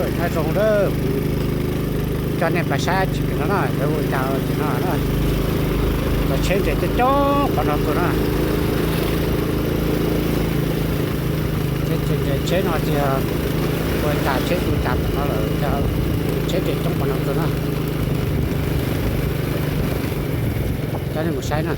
Nyob zoo lawm, coj nej pais saib tsis pem no na, lawv ua cas ces no na, cov tsheb nres coob coob qhov no tuaj na. Tsheb no tiag, ua cas tsheb ua cas tom no lawm, tsheb nres coob qhov no tuaj na. Coj nej mus saib na.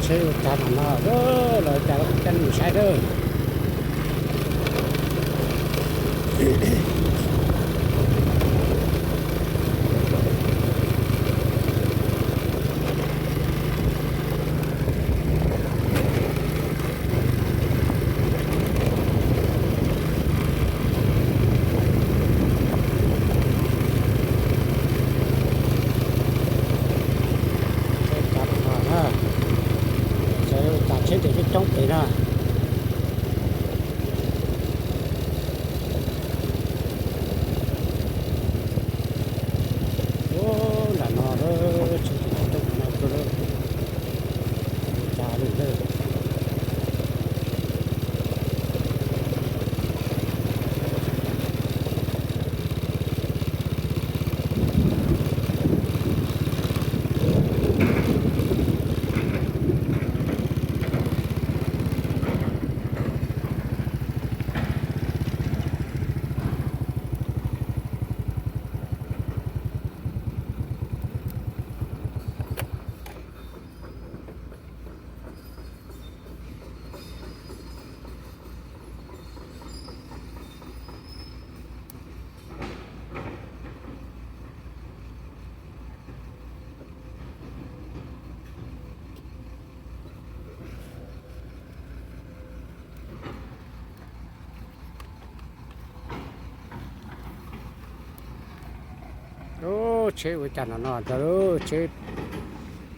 Tsheb ua cas no, lawv cas coj nej mus saib na. Tsheb nres coob coob pem na. Ub, nram no, tsheb nres coob coob pem no tuaj lawm. Ua cas li lawm. Ub, tsheb ua cas no no ntag, tsheb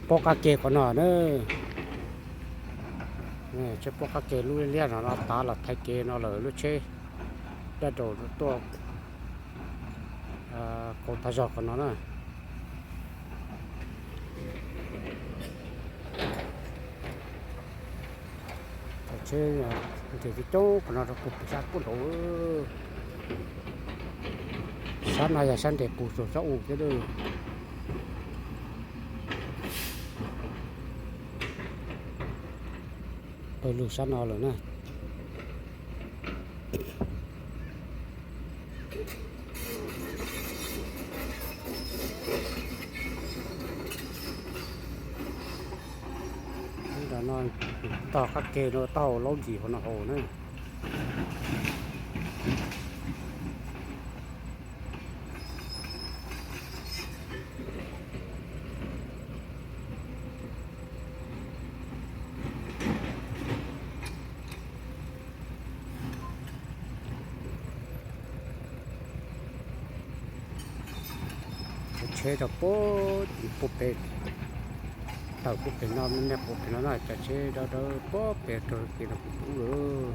pob qab ke qhov no na. Tsheb pob qab ke lub liab no no tav los thaiv kev no lawm, lub tsheb dab rau tuaj kaus tag zog qhov no na. Cov tsheb nres coob coob qhov no rau puag pem sab puag nraud. Sab no yog sab nres puag saum sab u thiab lawm. Pawg lug sab no lawm na. Ntawm no tog qab ke no, taub hau laub ntsis hauv no haus na. Cov tsheb rau puag tim puag pem, tawm puag pem no, me me puag pem no na, cov tsheb dawb dawb puag pem rau tim no kuv pub lawm.